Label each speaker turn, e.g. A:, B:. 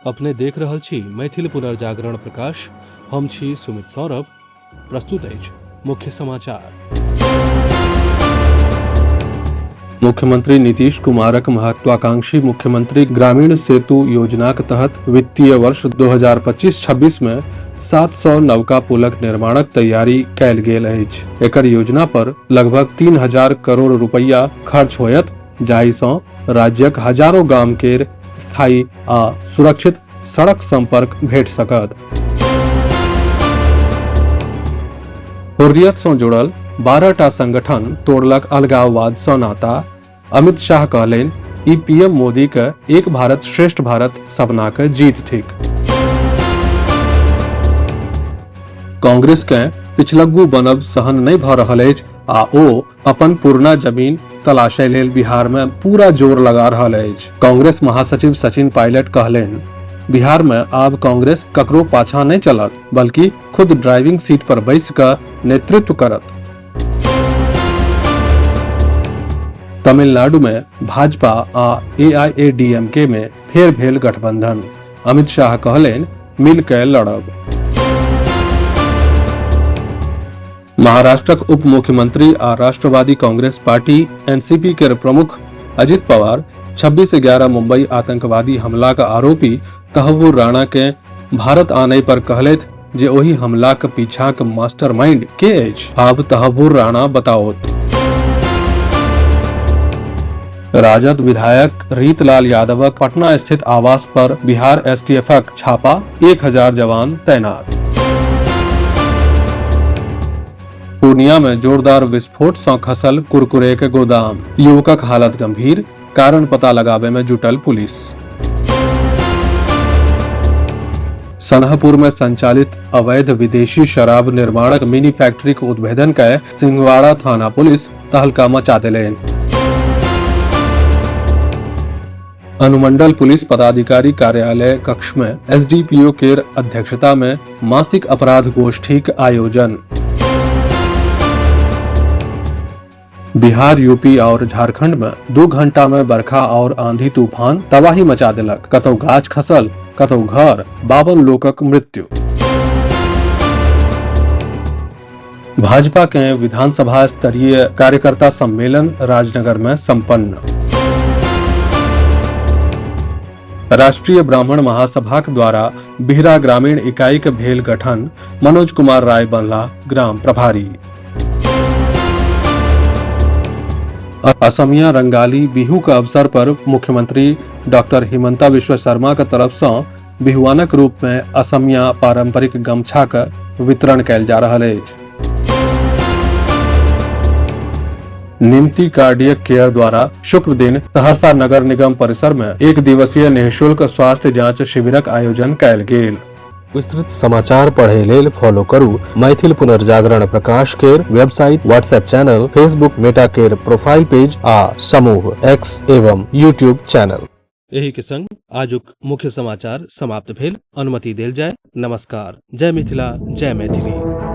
A: अपने देख रहल छी मैथिल पुनर्जागरण प्रकाश। हम छी सुमित सौरभ। प्रस्तुत अछि मुख्य समाचार।
B: मुख्यमंत्री नीतीश कुमारक महत्वाकांक्षी मुख्यमंत्री ग्रामीण सेतु योजनाक तहत वित्तीय वर्ष 2025-26 मे 700 नवका पुलक निर्माणक तैयारी कयल गेल अछि। एकर योजना पर लगभग 3000 करोड़ रुपैया खर्च होयत, जाहि सँ राज्यक हजारो गाम केर स्थायी आ सुरक्षित सड़क संपर्क भेट सकत। हुर्रियत सँ जुड़ल 12 टा संगठन तोड़लक अलगाववाद सँ नाता। अमित शाह कहलनि, ई पीएम मोदी के एक भारत श्रेष्ठ भारत सपना के जीत थिक। कांग्रेस के पिछलग्गू बनब सहन नहि भऽ रहल अछि आ ओ अपन पुरना जमीन तलाशय लेल बिहार में पूरा जोर लगा रहल अछि। कांग्रेस महासचिव सचिन पायलट कहलनि, बिहार में आब कांग्रेस ककरो पाछा नहि चलत, बल्कि खुद ड्राइविंग सीट पर बैस कऽ नेतृत्व करत। तमिलनाडु में भाजपा आ एआईएडीएमके में फेर भेल गठबंधन। अमित शाह कहलनि, मिल के लड़ब। महाराष्ट्रक उप मुख्यमंत्री आ राष्ट्रवादी कांग्रेस पार्टी एनसीपी के प्रमुख अजित पवार 26/11 मुंबई आतंकवादी हमलाक आरोपी तहव्वुर राणा के भारत आनय पर कहलथि जे ओहि हमलाक पीछाक मास्टरमाइंड के अछि, आब तहव्वुर राणा बताओत। राजद विधायक रीतलाल यादवक पटना स्थित आवास पर बिहार एसटीएफक छापा, 1000 जवान तैनात। पूर्णिया में जोरदार विस्फोट सँ खसल कुरकुरे के गोदाम, युवकक हालत गंभीर, कारण पता लगाबे में जुटल पुलिस। सनहपुर में संचालित अवैध विदेशी शराब निर्माणक मिनी फैक्ट्री के उद्भेदन कय सिंहवाड़ा थाना पुलिस तहलका मचा देलनि। अनुमंडल पुलिस पदाधिकारी कार्यालय कक्ष में एसडीपीओ केर अध्यक्षता में मासिक अपराध गोष्ठीक आयोजन। बिहार, यूपी और झारखंड में 2 घंटा में बरखा और आंधी तूफान तबाही मचा देलक। कतौ गाछ खसल, कतौ घर, 52 लोकक मृत्यु। भाजपा के विधानसभा स्तरीय कार्यकर्ता सम्मेलन राजनगर में संपन्न। राष्ट्रीय ब्राह्मण महासभाक द्वारा बिहरा ग्रामीण इकाई के भेल गठन, मनोज कुमार राय बनला ग्राम प्रभारी। असमिया रंगाली बिहू के अवसर पर मुख्यमंत्री डॉक्टर हिमंता विश्व शर्मा के तरफ से बिहुआनक रूप में असमिया पारंपरिक गमछा के वितरण कयल जा रहल अछि। निमती कार्डियक केयर द्वारा शुक्र दिन सहरसा नगर निगम परिसर में एक दिवसीय निःशुल्क स्वास्थ्य जांच शिविरक आयोजन कयल गेल। विस्तृत समाचार पढ़े लेल फॉलो करू मैथिल पुनर्जागरण प्रकाश केर website, WhatsApp channel, Facebook Meta केर प्रोफाइल पेज आ समूह एक्स एवं यूट्यूब चैनल।
A: एही के संग आजुक मुख्य समाचार समाप्त भेल। अनुमति देल जाय। नमस्कार। जय मिथिला, जय मैथिली।